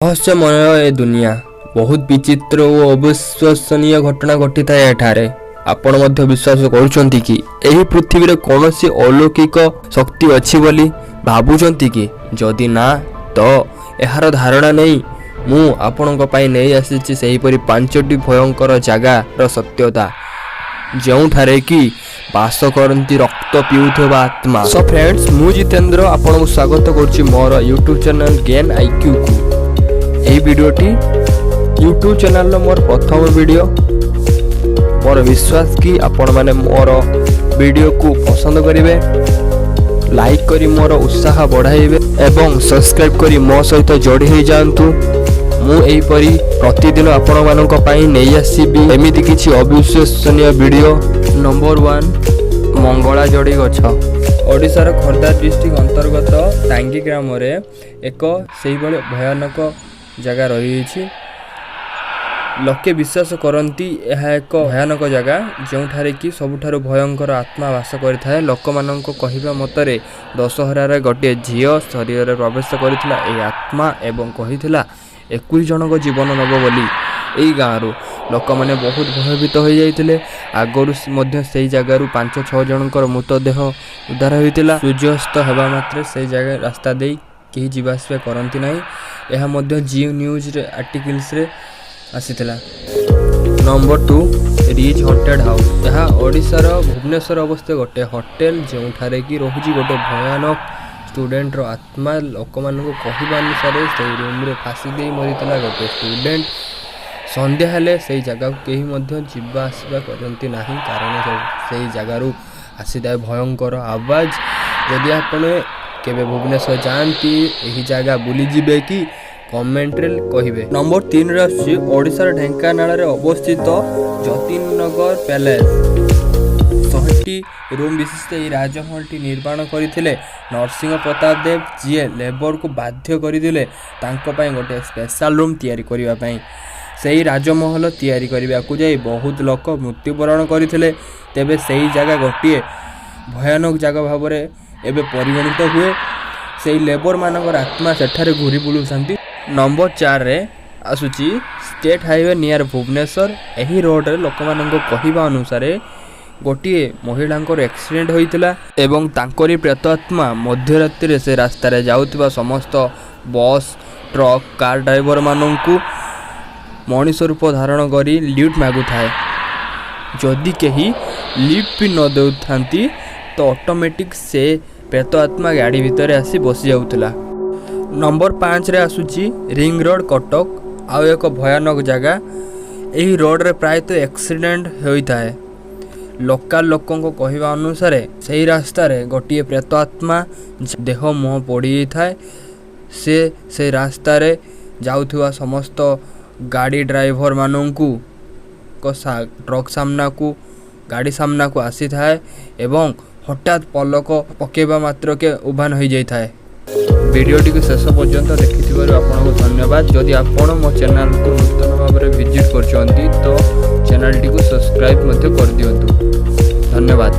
ରହସ୍ୟମୟ ଏ ଦୁନିଆ। ବହୁତ ବିଚିତ୍ର ଓ ଅବିଶ୍ୱସନୀୟ ଘଟଣା ଘଟିଥାଏ ଏଠାରେ। ଆପଣ ମଧ୍ୟ ବିଶ୍ୱାସ କରୁଛନ୍ତି କି, ଏହି ପୃଥିବୀରେ କୌଣସି ଅଲୌକିକ ଶକ୍ତି ଅଛି ବୋଲି ଭାବୁଛନ୍ତି କି? ଯଦି ନା, ତ ଏହାର ଧାରଣା ନେଇ ମୁଁ ଆପଣଙ୍କ ପାଇଁ ନେଇ ଆସିଛି ସେହିପରି ପାଞ୍ଚଟି ଭୟଙ୍କର ଜାଗାର ସତ୍ୟତା, ଯେଉଁଠାରେ କି ବାସ କରନ୍ତି ରକ୍ତ ପିଉଥିବା ଆତ୍ମା। ସୋ ଫ୍ରେଣ୍ଡସ୍, ମୁଁ ଜିତେନ୍ଦ୍ର ଆପଣଙ୍କୁ ସ୍ୱାଗତ କରୁଛି ମୋର ୟୁଟ୍ୟୁବ୍ ଚ୍ୟାନେଲ୍ ଗେନ୍ ଆଇକ୍ୟୁକୁ। ଏହି ଭିଡ଼ିଓଟି ୟୁଟ୍ୟୁବ୍ ଚ୍ୟାନେଲର ମୋର ପ୍ରଥମ ଭିଡ଼ିଓ। ମୋର ବିଶ୍ୱାସ କି ଆପଣମାନେ ମୋର ଭିଡ଼ିଓକୁ ପସନ୍ଦ କରିବେ, ଲାଇକ୍ କରି ମୋର ଉତ୍ସାହ ବଢ଼ାଇବେ ଏବଂ ସବସ୍କ୍ରାଇବ୍ କରି ମୋ ସହିତ ଯୋଡ଼ି ହୋଇଯାଆନ୍ତୁ। ମୁଁ ଏହିପରି ପ୍ରତିଦିନ ଆପଣମାନଙ୍କ ପାଇଁ ନେଇ ଆସିବି ଏମିତି କିଛି ଅବିଶ୍ୱସନୀୟ ଭିଡ଼ିଓ। ନମ୍ବର 1, ମଙ୍ଗଳାଯୋଡ଼ି ଗଛ। ଓଡ଼ିଶାର ଖୋର୍ଦ୍ଧା ଡିଷ୍ଟ୍ରିକ୍ଟ ଅନ୍ତର୍ଗତ ଟାଙ୍ଗି ଗ୍ରାମରେ ଏକ ସେଇଭଳି ଭୟାନକ ଜାଗା ରହିଅଛି। ଲୋକେ ବିଶ୍ୱାସ କରନ୍ତି, ଏହା ଏକ ଭୟାନକ ଜାଗା, ଯେଉଁଠାରେ କି ସବୁଠାରୁ ଭୟଙ୍କର ଆତ୍ମା ବାସ କରିଥାଏ। ଲୋକମାନଙ୍କ କହିବା ମତରେ ଦଶହରାରେ ଗୋଟିଏ ଝିଅ ଶରୀରରେ ପ୍ରବେଶ କରିଥିଲା ଏହି ଆତ୍ମା ଏବଂ କହିଥିଲା 21 ଜଣଙ୍କ ଜୀବନ ନେବ ବୋଲି। ଏଇ ଗାଁରୁ ଲୋକମାନେ ବହୁତ ଭୟଭୀତ ହୋଇଯାଇଥିଲେ। ଆଗରୁ ମଧ୍ୟ ସେଇ ଜାଗାରୁ ପାଞ୍ଚ ଛଅ ଜଣଙ୍କର ମୃତଦେହ ଉଦ୍ଧାର ହୋଇଥିଲା। ସୂର୍ଯ୍ୟାସ୍ତ ହେବା ମାତ୍ରେ ସେଇ ଜାଗା ରାସ୍ତା ଦେଇ କେହି ଯିବା ଆସିବା କରନ୍ତି ନାହିଁ। ଏହା ମଧ୍ୟ ଜିଓ ନ୍ୟୁଜ୍ରେ ଆର୍ଟିକିଲ୍ସରେ ଆସିଥିଲା। Number 2, ridge haunted house. ଏହା ଓଡ଼ିଶାର ଭୁବନେଶ୍ୱର ଅବସ୍ଥିତ ଗୋଟେ ହୋଟେଲ, ଯେଉଁଠାରେ କି ରହୁଛି ଗୋଟେ ଭୟାନକ ଷ୍ଟୁଡେଣ୍ଟର ଆତ୍ମା। ଲୋକମାନଙ୍କୁ କହିବା ଅନୁସାରେ ସେଇ ରୁମ୍ରେ ଫାଶୀ ଦେଇ ମରିଥିଲା ଗୋଟେ ଷ୍ଟୁଡେଣ୍ଟ। ସନ୍ଧ୍ୟା ହେଲେ ସେଇ ଜାଗାକୁ କେହି ମଧ୍ୟ ଯିବା ଆସିବା କରନ୍ତି ନାହିଁ, କାରଣ ସେଇ ଜାଗାରୁ ଆସିଥାଏ ଭୟଙ୍କର ଆବାଜ। ଯଦି ଆପଣ କେବେ ଭୁବନେଶ୍ୱର ଯାଆନ୍ତି, ଏହି ଜାଗା ବୁଲିଯିବେ କି, କମେଣ୍ଟରେ କହିବେ। ନମ୍ବର 3ରେ ଆସୁଛି ଓଡ଼ିଶାର ଢେଙ୍କାନାଳରେ ଅବସ୍ଥିତ ଯତୀନନଗର ପ୍ୟାଲେସ୍। 100ଟି ରୁମ୍ ବିଶିଷ୍ଟ ଏହି ରାଜମହଲଟି ନିର୍ମାଣ କରିଥିଲେ ନରସିଂହ ପ୍ରତାପ ଦେବ, ଯିଏ ଲେବରକୁ ବାଧ୍ୟ କରିଥିଲେ ତାଙ୍କ ପାଇଁ ଗୋଟେ ସ୍ପେଶାଲ ରୁମ୍ ତିଆରି କରିବା ପାଇଁ। ସେହି ରାଜମହଲ ତିଆରି କରିବାକୁ ଯାଇ ବହୁତ ଲୋକ ମୃତ୍ୟୁବରଣ କରିଥିଲେ। ତେବେ ସେହି ଜାଗା ଗୋଟିଏ ଭୟାନକ ଜାଗା ଭାବରେ ଏବେ ପରିଗଣିତ ହୁଏ। ସେଇ ଲେବରମାନଙ୍କର ଆତ୍ମା ସେଠାରେ ଘୁରି ବୁଲୁଛନ୍ତି। ନମ୍ବର 4ରେ ଆସୁଛି ଷ୍ଟେଟ୍ ହାଇୱେ ନିୟର ଭୁବନେଶ୍ୱର। ଏହି ରୋଡ଼ରେ ଲୋକମାନଙ୍କ କହିବା ଅନୁସାରେ ଗୋଟିଏ ମହିଳାଙ୍କର ଆକ୍ସିଡେଣ୍ଟ ହୋଇଥିଲା ଏବଂ ତାଙ୍କରି ପ୍ରେତ ଆତ୍ମା ମଧ୍ୟରାତ୍ରିରେ ସେ ରାସ୍ତାରେ ଯାଉଥିବା ସମସ୍ତ ବସ୍, ଟ୍ରକ୍, କାର୍ ଡ୍ରାଇଭରମାନଙ୍କୁ ମଣିଷ ରୂପ ଧାରଣ କରି ଲିଫ୍ଟ ମାଗୁଥାଏ। ଯଦି କେହି ଲିଫ୍ଟ ବି ନ ଦେଉଥାନ୍ତି, ତ ଅଟୋମେଟିକ୍ ସେ ପ୍ରେତ ଆତ୍ମା ଗାଡ଼ି ଭିତରେ ଆସି ବସିଯାଉଥିଲା। ନମ୍ବର 5ରେ ଆସୁଛି ରିଙ୍ଗ ରୋଡ଼, କଟକ, ଆଉ ଏକ ଭୟାନକ ଜାଗା। ଏହି ରୋଡ଼ରେ ପ୍ରାୟତଃ ଆକ୍ସିଡେଣ୍ଟ ହୋଇଥାଏ। ଲୋକାଲ ଲୋକଙ୍କ କହିବା ଅନୁସାରେ ସେହି ରାସ୍ତାରେ ଗୋଟିଏ ପ୍ରେତ ଆତ୍ମା, ଦେହ ମୁହଁ ପୋଡ଼ିଯାଇଥାଏ। ସେ ସେଇ ରାସ୍ତାରେ ଯାଉଥିବା ସମସ୍ତ ଗାଡ଼ି ଡ୍ରାଇଭରମାନଙ୍କୁ ଟ୍ରକ୍ ସାମ୍ନାକୁ, ଗାଡ଼ି ସାମ୍ନାକୁ ଆସିଥାଏ ଏବଂ ହଠାତ୍ ପଲକ ପକାଇବା ମାତ୍ରକେ ଉଭାନ ହୋଇଯାଇଥାଏ। ଭିଡ଼ିଓଟିକୁ ଶେଷ ପର୍ଯ୍ୟନ୍ତ ଦେଖିଥିବାରୁ ଆପଣଙ୍କୁ ଧନ୍ୟବାଦ। ଯଦି ଆପଣ ମୋ ଚ୍ୟାନେଲକୁ ନୂତନ ଭାବରେ ଭିଜିଟ୍ କରୁଛନ୍ତି, ତ ଚ୍ୟାନେଲଟିକୁ ସବସ୍କ୍ରାଇବ୍ ମଧ୍ୟ କରିଦିଅନ୍ତୁ। ଧନ୍ୟବାଦ।